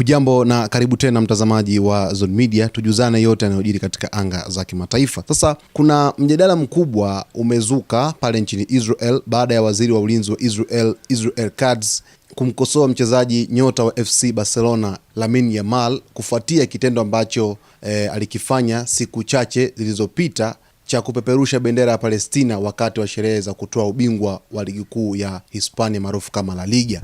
Hujambo na karibu tena mtazamaji wa Zone Media, tujuzane yote yanayojiri katika anga za kimataifa. Sasa kuna mjadala mkubwa umezuka pale nchini Israel baada ya waziri wa ulinzi wa Israel, Israel Katz, kumkosoa mchezaji nyota wa FC Barcelona Lamine Yamal kufuatia kitendo ambacho alikifanya siku chache zilizopita cha kupeperusha bendera ya Palestina wakati wa sherehe za kutoa ubingwa wa ligi kuu ya Hispania maarufu kama La Liga.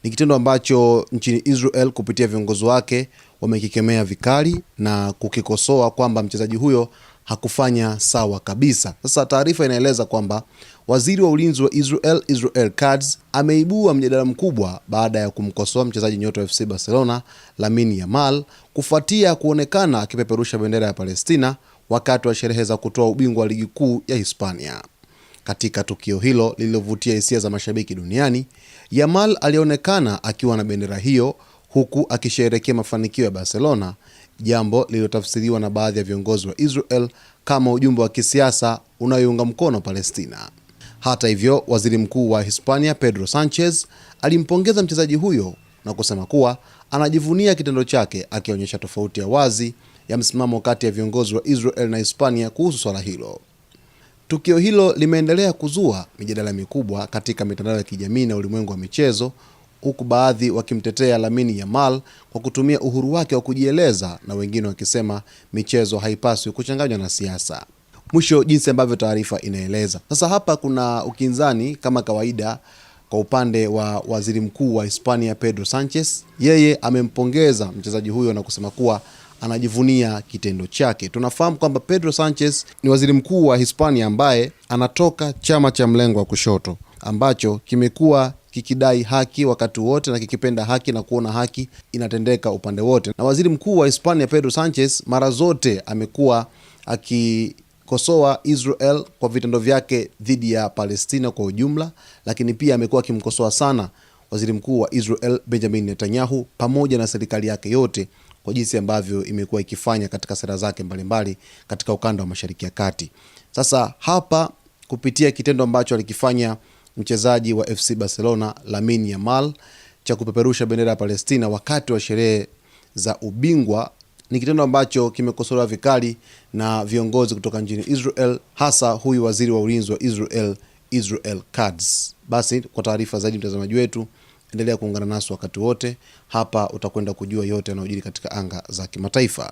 Ni kitendo ambacho nchini Israel kupitia viongozi wake wamekikemea vikali na kukikosoa kwamba mchezaji huyo hakufanya sawa kabisa. Sasa taarifa inaeleza kwamba waziri wa ulinzi wa Israel, Israel Katz, ameibua mjadala mkubwa baada ya kumkosoa mchezaji nyota wa FC Barcelona Lamine Yamal kufuatia kuonekana akipeperusha bendera ya Palestina wakati wa sherehe za kutoa ubingwa wa ligi kuu ya Hispania. Katika tukio hilo lililovutia hisia za mashabiki duniani, Yamal alionekana akiwa na bendera hiyo huku akisherehekea mafanikio ya Barcelona, jambo lililotafsiriwa na baadhi ya viongozi wa Israel kama ujumbe wa kisiasa unaoiunga mkono Palestina. Hata hivyo, waziri mkuu wa Hispania Pedro Sanchez alimpongeza mchezaji huyo na kusema kuwa anajivunia kitendo chake, akionyesha tofauti ya wazi ya msimamo kati ya viongozi wa Israel na Hispania kuhusu swala hilo. Tukio hilo limeendelea kuzua mijadala mikubwa katika mitandao ya kijamii na ulimwengu wa michezo, huku baadhi wakimtetea Lamine Yamal kwa kutumia uhuru wake wa kujieleza na wengine wakisema michezo haipaswi kuchanganywa na siasa. Mwisho, jinsi ambavyo taarifa inaeleza. Sasa hapa kuna ukinzani kama kawaida kwa upande wa waziri mkuu wa Hispania Pedro Sanchez, yeye amempongeza mchezaji huyo na kusema kuwa anajivunia kitendo chake. Tunafahamu kwamba Pedro Sanchez ni waziri mkuu wa Hispania ambaye anatoka chama cha mlengo wa kushoto ambacho kimekuwa kikidai haki wakati wote na kikipenda haki na kuona haki inatendeka upande wote. Na waziri mkuu wa Hispania Pedro Sanchez mara zote amekuwa akikosoa Israel kwa vitendo vyake dhidi ya Palestina kwa ujumla, lakini pia amekuwa akimkosoa sana waziri mkuu wa Israel Benjamin Netanyahu pamoja na serikali yake yote kwa jinsi ambavyo imekuwa ikifanya katika sera zake mbalimbali katika ukanda wa Mashariki ya Kati. Sasa hapa kupitia kitendo ambacho alikifanya mchezaji wa FC Barcelona Lamine Yamal cha kupeperusha bendera ya Palestina wakati wa sherehe za ubingwa ni kitendo ambacho kimekosolewa vikali na viongozi kutoka nchini Israel, hasa huyu waziri wa ulinzi wa Israel, Israel Katz. Basi kwa taarifa zaidi, mtazamaji wetu, endelea kuungana nasi wakati wote hapa, utakwenda kujua yote yanayojiri katika anga za kimataifa.